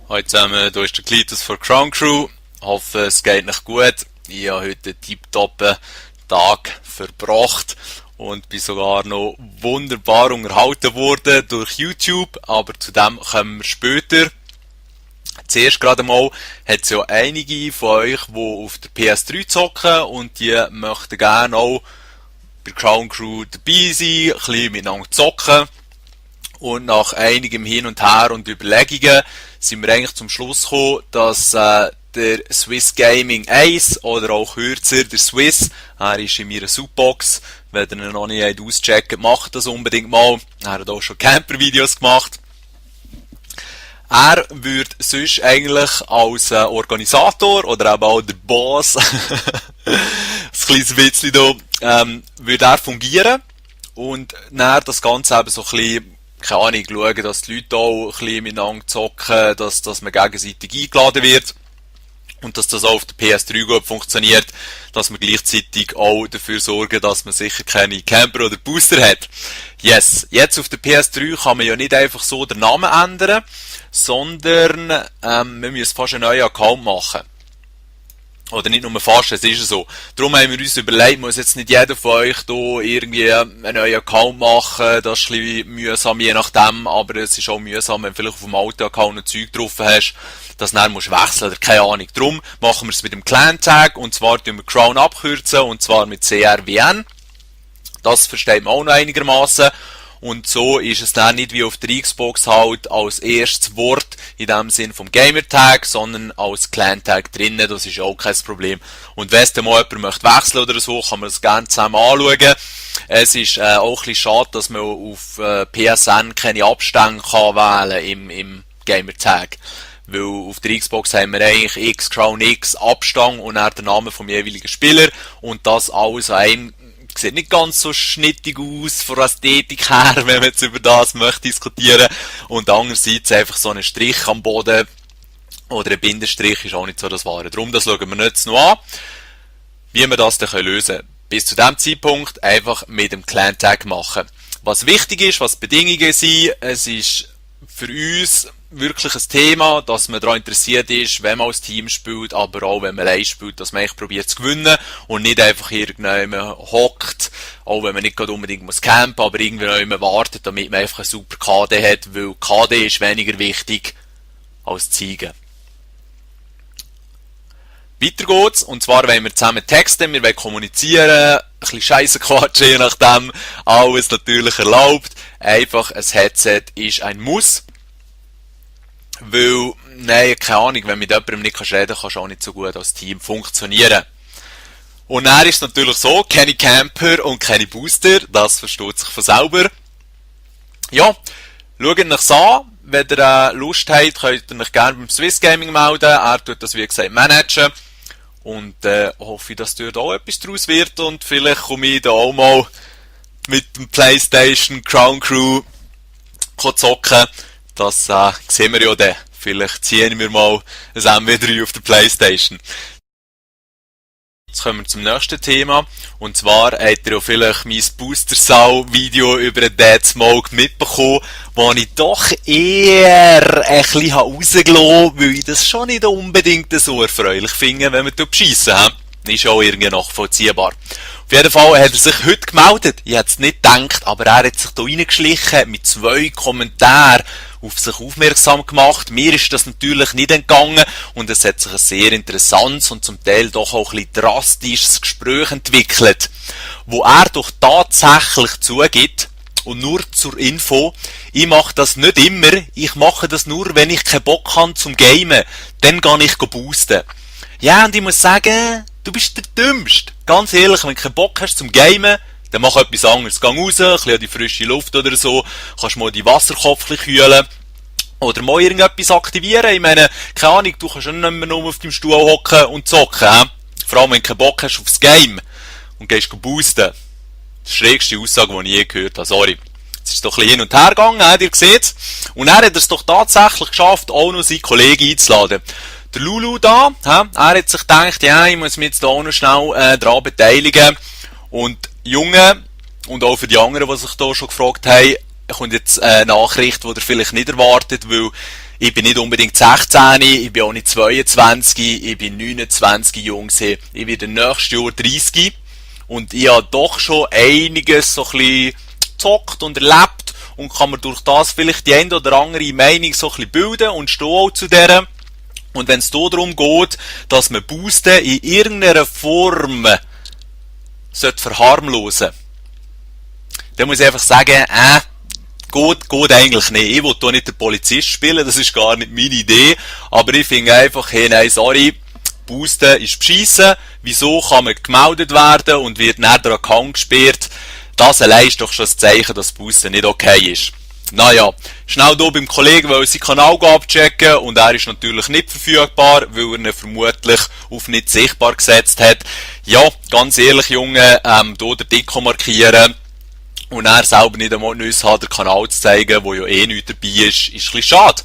Hallo zusammen, hier ist der Klitus von Crown Crew. Hoffe, es geht euch gut. Ich habe heute einen tipptoppen Tag verbracht und bin sogar noch wunderbar unterhalten worden durch YouTube, aber zu dem kommen wir später. Zuerst gerade mal hat es ja einige von euch, die auf der PS3 zocken und die möchten gerne auch bei Crown Crew dabei sein, ein bisschen miteinander zocken. Und nach einigem Hin und Her und Überlegungen sind wir eigentlich zum Schluss gekommen, dass der Swiss Gaming Ace oder auch kürzer der Swiss, er ist in meiner Subbox, wenn ihr ihn noch nicht auscheckt, macht das unbedingt mal. Er hat auch schon Camper-Videos gemacht. Er würde sonst eigentlich als Organisator oder eben auch der Boss, ein kleines Witzchen da, würde er fungieren und dann das Ganze eben so ein bisschen, keine Ahnung, schauen, dass die Leute auch ein bisschen miteinander zocken, dass man gegenseitig eingeladen wird und dass das auch auf der PS3 gut funktioniert, dass man gleichzeitig auch dafür sorgen, dass man sicher keine Camper oder Booster hat. Yes, jetzt auf der PS3 kann man ja nicht einfach so den Namen ändern, sondern man muss fast einen neuen Account machen. Oder nicht nur fast, es ist so. Darum haben wir uns überlegt, muss jetzt nicht jeder von euch hier irgendwie einen neuen Account machen, das ist ein bisschen mühsam, je nachdem, aber es ist auch mühsam, wenn du vielleicht auf dem alten Account ein Zeug drauf hast, dass du dann musst wechseln oder keine Ahnung. Darum machen wir es mit dem Clan-Tag, und zwar tun wir Crown abkürzen, und zwar mit CRWN. Das versteht man auch noch einigermaßen. Und so ist es dann nicht wie auf der Xbox halt als erstes Wort in dem Sinn vom Gamertag, sondern als Clan-Tag drinnen, das ist auch kein Problem. Und wenn es dann mal jemand möchte wechseln oder so, kann man das gerne zusammen anschauen. Es ist auch ein bisschen schade, dass man auf PSN keine Abstände kann wählen im Gamertag. Weil auf der Xbox haben wir eigentlich X, Crown X, Abstand und dann der Name vom jeweiligen Spieler und das alles an einem. Sieht nicht ganz so schnittig aus von der Ästhetik her, wenn man jetzt über das möchte diskutieren. Und andererseits einfach so ein Strich am Boden oder ein Bindestrich ist auch nicht so das Wahre. Darum, das schauen wir jetzt noch an, wie wir das dann lösen können. Bis zu dem Zeitpunkt einfach mit dem Clan-Tag machen. Was wichtig ist, was die Bedingungen sind, es ist für uns wirklich ein Thema, dass man daran interessiert ist, wenn man als Team spielt, aber auch wenn man allein spielt, dass man echt probiert zu gewinnen und nicht einfach irgendjemand hockt, auch wenn man nicht gerade unbedingt muss campen, aber irgendjemand wartet, damit man einfach eine super KD hat, weil KD ist weniger wichtig als Ziegen. Weiter geht's, und zwar wollen wir zusammen texten, wir wollen kommunizieren, ein bisschen Scheisse quatschen, je nachdem, alles natürlich erlaubt. Einfach ein Headset ist ein Muss. Weil, nein, keine Ahnung, wenn du mit jemandem nicht reden kannst, kannst du auch nicht so gut als Team funktionieren. Und dann ist es natürlich so, keine Camper und keine Booster, das versteht sich von selber. Ja, schaut euch an, wenn ihr Lust habt, könnt ihr euch gerne beim Swiss Gaming melden, er tut das wie gesagt managen. Und hoffe ich, dass dort auch etwas draus wird und vielleicht komme ich da auch mal mit dem PlayStation Crown Crew zocken. Das sehen wir ja dann. Vielleicht ziehen wir mal ein MW3 auf der PlayStation. Jetzt kommen wir zum nächsten Thema. Und zwar habt ihr ja vielleicht mein Booster-Sau-Video über den Dead Smoke mitbekommen, wo ich doch eher ein bisschen rausgelassen habe, weil ich das schon nicht unbedingt so erfreulich finde, wenn wir beschissen haben. Ist auch irgendwie nachvollziehbar. Auf jeden Fall hat er sich heute gemeldet. Ich hätte es nicht gedacht, aber er hat sich da reingeschlichen mit 2 Kommentaren auf sich aufmerksam gemacht. Mir ist das natürlich nicht entgangen und es hat sich ein sehr interessantes und zum Teil doch auch ein bisschen drastisches Gespräch entwickelt, wo er doch tatsächlich zugibt, und nur zur Info, ich mache das nicht immer, ich mache das nur, wenn ich keinen Bock habe zum Gamen, dann gehe ich boosten. Ja, und ich muss sagen, du bist der Dümmste. Ganz ehrlich, wenn du keinen Bock hast zum Gamen, dann mach etwas anderes. Geh raus, ein bisschen an die frische Luft oder so, kannst mal die Wasserkopf kühlen. Oder mal irgendetwas aktivieren. Ich meine, keine Ahnung, du kannst ja nicht mehr nur auf deinem Stuhl hocken und zocken. He? Vor allem, wenn du keinen Bock hast aufs Game und gehst boosten. Das ist die schrägste Aussage, die ich je gehört habe. Sorry. Es ist doch ein bisschen hin und her gegangen, ihr seht. Und er hat es doch tatsächlich geschafft, auch noch seinen Kollegen einzuladen. Der Lulu da, er hat sich gedacht, ja, ich muss mich jetzt da auch noch schnell daran beteiligen. Und Junge, und auch für die anderen, die sich da schon gefragt haben, kommt jetzt eine Nachricht, die ihr vielleicht nicht erwartet, weil ich bin nicht unbedingt 16, ich bin auch nicht 22, ich bin 29 jung, ich werde nächstes Jahr 30 und ich habe doch schon einiges so ein bisschen gezockt und erlebt und kann mir durch das vielleicht die eine oder andere Meinung so ein bisschen bilden und stehe auch zu der. Und wenn es hier darum geht, dass man Boosten in irgendeiner Form verharmlosen sollte, dann muss ich einfach sagen, geht eigentlich nicht. Ich will hier nicht den Polizist spielen, das ist gar nicht meine Idee, aber ich finde einfach, hey, nein, sorry, Boosten ist beschissen, wieso kann man gemeldet werden und wird nicht der Account gesperrt? Das allein ist doch schon das Zeichen, dass Boosten nicht okay ist. Naja, schnell hier beim Kollegen, weil er seinen Kanal abchecken und er ist natürlich nicht verfügbar, weil er ihn vermutlich auf nicht sichtbar gesetzt hat. Ja, ganz ehrlich, Junge, hier den Dicko markieren und er selber nicht einmal Neues hat, den Kanal zu zeigen, wo ja eh nichts dabei ist ein bisschen schade.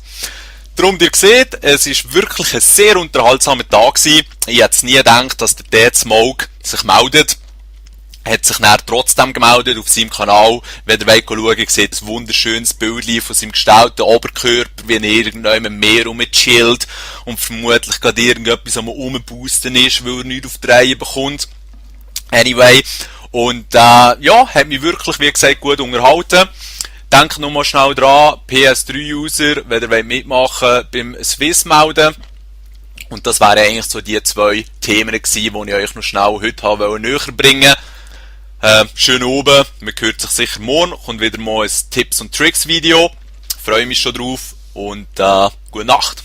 Darum, ihr seht, es ist wirklich ein sehr unterhaltsamer Tag gewesen. Ich hätte nie gedacht, dass der Dead Smoke sich meldet. Hat sich dann trotzdem gemeldet auf seinem Kanal. Wenn ihr wollt schauen, ihr seht ein wunderschönes Bild von seinem gestalten Oberkörper, wie er irgendwann im Meer rumchillt und vermutlich gerade irgendetwas am Rumboosten ist, weil er nichts auf die Reihe bekommt. Anyway, und ja, hat mich wirklich, wie gesagt, gut unterhalten. Denkt nochmal schnell dran, PS3-User, wenn ihr wollt mitmachen beim Swiss melden. Und das wären eigentlich so die 2 Themen gewesen, die ich euch noch schnell heute habe näher bringen wollte. Schön oben, man hört sich sicher morgen, kommt wieder mal ein Tipps und Tricks Video. Freue mich schon drauf und gute Nacht.